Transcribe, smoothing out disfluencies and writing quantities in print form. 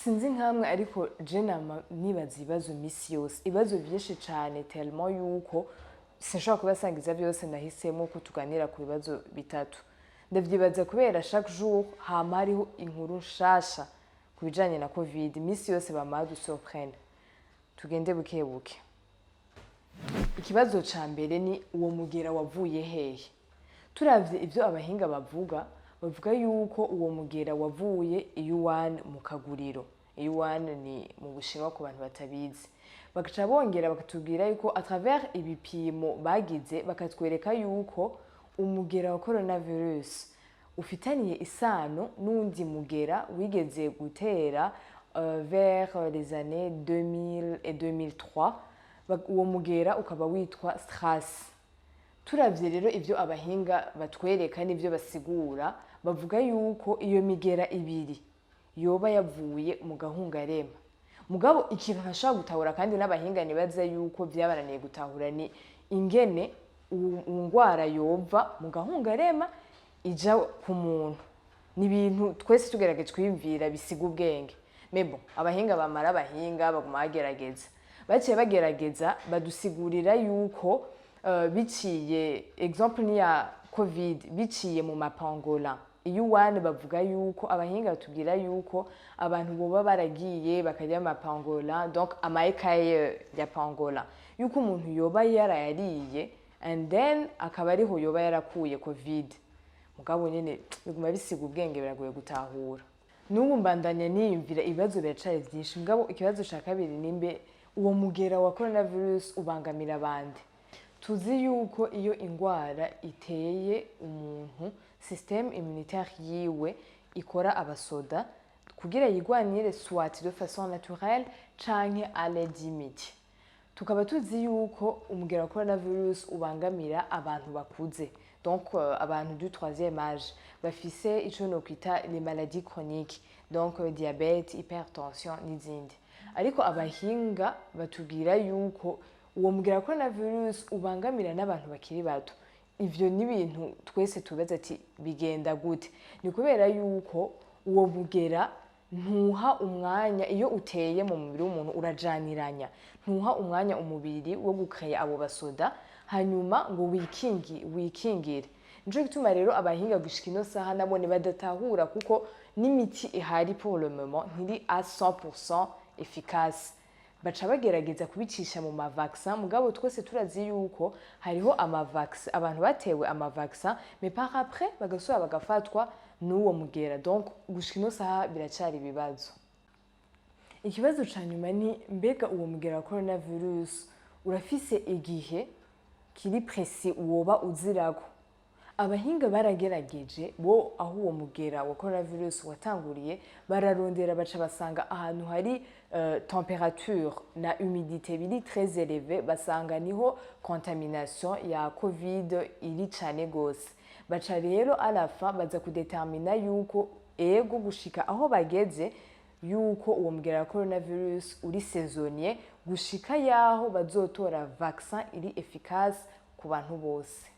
Sinzi nkamwe, ariko je nama nibaza ibibazo misi yose, ibibazo vyinshi cane, tellement yuko sinshobora kubasangiza vyose. Nahisemo ko tuganira ku bibazo bitatu. Ndavyibaza kubera chaque jour hama hariho inkuru nshasha ku bijanye na COVID. Misi yose bama dusurprendre. Tugende buke buke. Ikibazo ca mbere ni: uwo mugera wavuye hehe? Turavye ivyo abahinga bavuga, bavuga yuko uwo mugera wavuye i Wuhan mu kaguriro. I Wuhan ni mu Bushinwa, ku bantu batabizi. Bagaca bongera bakatubwira yuko à travers ibipimo bagize, bakatwereka yuko umugera wa coronavirus ufitaniye isano n'uwundi mugera wigeze gutera vers les années 2000 et 2003. Uwo mugera ukaba witwa SRAS. Turavye rero ivyo abahinga batwereka n'ivyo basigura, bavuga yuko iyo migera ibiri yoba yavuye mu gahungarema. Mugabo ikintu ntashobora gutahura, kandi n'abahinga nibaza yuko vyabananiye gutahura, ni ingene uwo ngwara yova mu gahungarema ija ku muntu. Ni ibintu twese tugerageje twiyumvira bisiga ubwenge. Mais bon, abahinga bamara abahinga baguma bagerageza. Baciye bagerageza badusigurira yuko biciye, exemple ni ya COVID, biciye mu ma pangolin. Iyo uwane bavuga yuko, abahinga batubwira yuko abantu boba baragiye bakarya ama pangolin, donc ama écailles ya pangolin, yuko umuntu yoba yarayariye and then akaba ariho yoba yarakuye COVID. Mugabo nyene biguma bisiga ubwenge, biragoye gutahura. N'ubu mbandanya niyumvira, ibibazo biracari vyinshi. Mugabo ikibazo ca kabiri nimbe uwo mugera wa coronavirus ubangamira abandi. Tuzi yuko iyo ingwara iteye umuntu, système immunitaire yiwe ikora abasoda kugira yigwanire, soit de façon naturelle canke à l'aide y'imiti. Tukaba tuzi yuko umugera wa coronavirus ubangamira abantu bakuze, donc abantu du troisième âge bafise ico nokwita les maladies chroniques, donc diabète, hypertension n'izindi. Ariko abahinga batubwira yuko uwo mugera wa coronavirus ubangamira n'abantu bakiri bato. Ivyo ni ibintu twese tubaza ati: bigenda gute? Ni kubera yuko uwo mugera ntuha umwanya. Iyo uteye mu mubiri w'umuntu urajaniranya, ntuha umwanya umubiri wo gukeya abo basoda hanyuma ngo wikingire. Nico gituma rero abahinga gushika ino saha nabone badatahura, kuko n'imiti ihari pour le moment ntiri à 100% efficace. Baca bagerageza kubicisha mu ma vaccin. Mugabo twese turazi yuko hariho ama vaccin, abantu batewe ama vaccin, mais par après bagasubira bagafatwa n'uwo mugera. Donc gushika ino saha biracari ibibazo. Ikibazo ca nyuma ni: mbega uwo mugera wa coronavirus urafise igihe kiri précis woba uzirako? Abahinga baragerageje bo aho uwo mugera wa coronavirus watanguriye, bararondera, baca basanga ahantu hari température na humidité biri très élevé, basanga niho contamination ya COVID iri cane gose. Baca rero à la fin baza kudetermina yuko ego, gushika aho bageze, yuko uwo mugera wa coronavirus uri saisonnier gushika yaho bazotora vaccin iri efficace ku bantu bose.